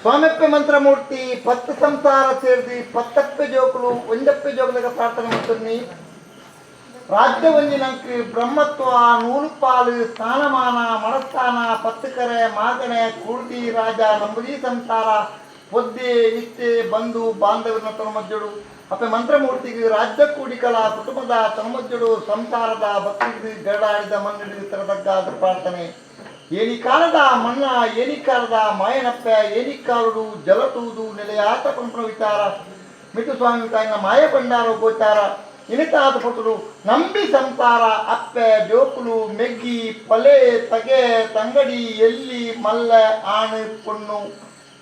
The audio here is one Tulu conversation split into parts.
ಸ್ವಾಮಪ್ಪೆ ಮಂತ್ರಮೂರ್ತಿ ಪತ್ತು ಸಂಸಾರ ಸೇರಿದಿ ಪತ್ತಪ್ಪೆ ಜೋಕುಲು ಒಂಜಪ್ಪೆ ಜೋಕುಲಗ ಪ್ರಾರ್ಥನೆ ಮಾಡ್ತೀನಿ. ರಾಜ್ಯ ಒಂಜಿನಂಕ್ ಬ್ರಹ್ಮತ್ವ ನೂಲುಪಾಲು ಸ್ಥಾನಮಾನ ಮಡಸ್ಥಾನ ಪತ್ತುಕರೆ ಮಾಗಣೆ ಕೂರ್ದಿ ರಾಜ ನಂಬುದಿ ಸಂಸಾರ ಪೊದ್ದೆ ಇತ್ತೆ ಬಂಧು ಬಾಂಧವನ ತನುಮಜ್ಜುಡು. ಅಪ್ಪೆ ಮಂತ್ರಮೂರ್ತಿಗೆ ರಾಜ್ಯ ಕೂಡಿಕಲ ಕುಟುಂಬದ ತನುಮಜ್ಜುಡು ಸಂಸಾರದ ಭಕ್ತಿಗೆ ಗರಡಾಡಿದ ಮಣ್ಣಿಡು ತರತಗ್ಗಾದ ಪ್ರಾರ್ಥನೆ. ಏನಿಕಾಲದ ಮಣ್ಣ ಏನಿಕಾಲದ ಮಾಯನಪ್ಪೆ ಏನಿಕಾಲುಡು ಜಲತೂದು ನೆಲೆಯಾತ ಪಂಪನ ವಿಚಾರ ಮಿಟ್ಟು ಸ್ವಾಮಿ ತಾಯಿನ ಮಾಯ ಭಂಡಾರ ಗೋಚಾರ ಇನಿತಾದ ಪುಟುಡು ನಂಬಿ ಸಂಸಾರ ಅಪ್ಪೆ ಜೋಕುಲು ಮೆಗ್ಗಿ ಪಲೆ ತಗೆ ತಂಗಡಿ ಎಲ್ಲಿ ಮಲ್ಲ ಆಣು ಪೊಣ್ಣು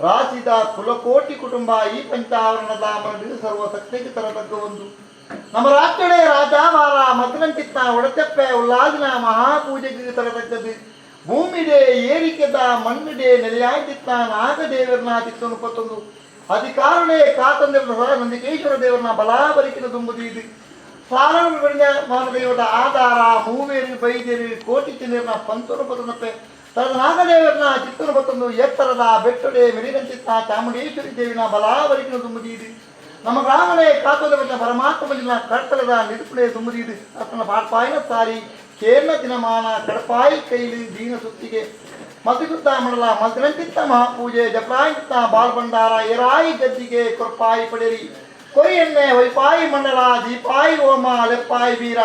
ರಾಸಿದ ಕುಲಕೋಟಿ ಕುಟುಂಬ ಈ ಪಂಚಾವರಣದ ಮನದಿ ಸರ್ವಶಕ್ತಿಗೆ ತರತಕ್ಕ ಒಂದು ನಮ್ಮ ರಾಜ್ಯಡೆ ರಾಜಾವಾರ ಮದ್ರಂಚಿತ್ತ ಒಡಚಪ್ಪೆ ಉಲ್ಲಾದಿನ ಮಹಾಪೂಜೆಗೆ ತರತಕ್ಕದ್ದು. ಭೂಮಿಡೆ ಏರಿಕೆದ ಮಣ್ಣಿಡೆ ನೆಲೆಯಾಗಿತ್ತ ನಾಗದೇವರನ್ನ ಚಿತ್ತನು ಪತ್ತೊಂದು ಅಧಿಕಾರನೇ ಕಾತಂದಿರದ ನಂದಿಕೇಶ್ವರ ದೇವರನ್ನ ಬಲಾಬರಿಕಿನ ತುಂಬುದೀದು ಸಾರಣ ಮಾನದೇವದ ಆಧಾರ ಮೂವೇರು ಬೈದೇರು ಕೋಟಿ ಚಂದ್ರನ ಪಂತನು ಪತ್ತನಪ್ಪೆ ತನ್ನ ನಾಗದೇವರನ್ನ ಚಿತ್ತನು ಪತ್ತೊಂದು ಎತ್ತರದ ಬೆಟ್ಟಡೆ ಮೆರಿನಂಚಿತ್ತ ಚಾಮುಂಡೇಶ್ವರಿ ದೇವಿನ ಬಲಾಬರಿಕಿನ ತುಂಬುದೀದು. ನಮ್ಮ ಗ್ರಾಮನೇ ಕಾತದ ಪರಮಾತ್ಮಲಿನ ಕರ್ತಲದ ನಿರುಪಣೆ ತುಂಬುದೀದು ಅತನ ಪಾಡ್ಪಾಯಿನ ಸಾರಿ ಕೇರ್ನ ದಿನಮಾನ ಕಡಪಾಯಿ ಕೈಲಿ ದೀನ ಸುತ್ತಿಗೆ ಮತಿಗುತ್ತ ಮಂಡಲ ಮತಿರಂಚಿತ್ತ ಮಹಾಪೂಜೆ ಜಪ್ರಾಯಿತ್ತ ಬಾಲ್ಭಂಡಾರ ಎರಾಯಿ ಗದ್ದಿಗೆ ಕೊರ್ಪಾಯಿ ಪಡೆರಿ ಕೊರಿ ಎಣ್ಣೆ ವೈಪಾಯಿ ಮಂಡಲ ದೀಪಾಯಿ ಓಮ ಲೆಪ್ಪಾಯಿ ವೀರ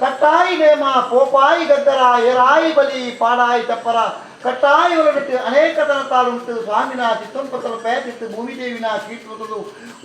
ಕಟ್ಟಾಯಿ ನೇಮ ಪೋಪಾಯಿ ಗದ್ದರ ಎರಾಯಿ ಬಲಿ ಪಾಡಾಯಿ ತಪ್ಪರ ಕಟ್ಟಾಯಿ ಒಳಬಿಟ್ಟು ಅನೇಕ ತರತಾಳುಂಟು ಸ್ವಾಮಿನ ಚಿತ್ತೊಂಪತ್ತಲ ಪೇತಿತ್ತು ಭೂಮಿದೇವಿನ ಕೀರ್ತುದು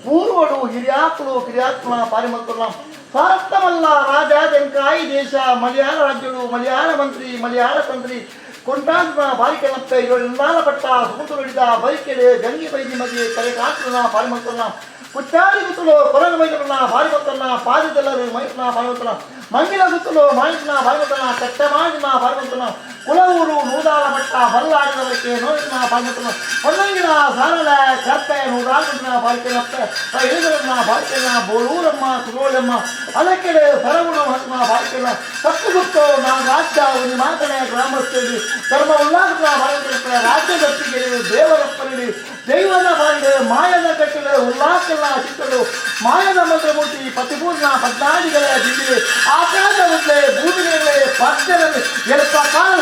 ಪೂರ್ವಡು ಹಿರಿಯಾಕುಲು ಕಿರಿಯಾತ್ಮ ಪಾರಿಮತ್ತುಲ್ಲ ಸಾರ್ತಮಲ್ಲ ರಾಜ ತೆಂಕಾಯಿ ದೇಶ ಮಲಯಾಳ ರಾಜ್ಯಡು ಮಲಯಾಳ ಮಂತ್ರಿ ಮಲಯಾಳ ತಂತ್ರಿ ಕೊಂಟಾಂತ ಬಾರಿಕೆನಪ್ಪೆ ಏಳು ಪಟ್ಟ ಸುಮುತು ಬೈಕೆಡೆ ಗಂಗೆ ಬೈದಿ ಮದಿ ಕರೆ ಕಾತುನ ಪಾರಿಮತ್ತುಲ್ಲ ಕುಚ್ಚಾರಿ ಗುತ್ತುಲು ಕೊರಗ ಮೈತನ ಬಾರಿಮತ್ತನ್ನ ಪಾದದಲ್ಲರು ಮೈತನ ಬಾರಿಮತ್ತನ ಮಂಗಿಲ ಗುತ್ತುಲು ಮಾಯಿತನ ಬಾರಿಮತ್ತನ ಕಟ್ಟ ಮಾಡಿನ ಬಾರಿಮತ್ತನ ಕುಲವೂರು ನೂದಾಳ ಮಟ್ಟ ಬಲ್ಲಾಡಿದವರಿಗೆ ನೋಯಿತನ ಬಾರಿಮತ್ತನ ಹೊನ್ನಂಗಿನ ಸಾರಲ ಕರ್ಪೆ ನೂರಾಳಿನ ಬಾರಿಕೆನಪ್ಪೆ ಇಳಿದರನ್ನ ಬಾರಿಕೆನ ಬೋಳೂರಮ್ಮ ಕುರೋಳಮ್ಮ ಅಲಕೆಡೆ ಸರಗುಣ ಮಹಾತ್ಮ ಬಾರಿಕೆನ ತಪ್ಪು ಗುತ್ತೋ ನಾನು ರಾಜ್ಯ ಒಂದು ಮಾತನೆ ಗ್ರಾಮಸ್ಥರಲ್ಲಿ ಧರ್ಮ ಉಲ್ಲಾಸನ ಬಾರಿಕೆನಪ್ಪೆ ರಾಜ್ಯ ದತ್ತಿಗೆ ದೇವರಪ್ಪನಲ್ಲಿ ದೈವದ ಬಾಂಡೆ ಮಾಯದ ಕಟ್ಟಲೆ ಉಲ್ಲಾಸನ ಚಿತ್ತಲು ಮಾಯದ ಮಂತ್ರಮೂರ್ತಿ ಪತಿಪೂರ್ಣ ಪದ್ನಾದಿಗಳ ಜಿಲ್ಲೆ ಆಕಾಶದಂತೆ ಭೂಮಿಗಳೇ ಪದ್ಯದಲ್ಲಿ ಎಲ್ಪ ಕಾಲ.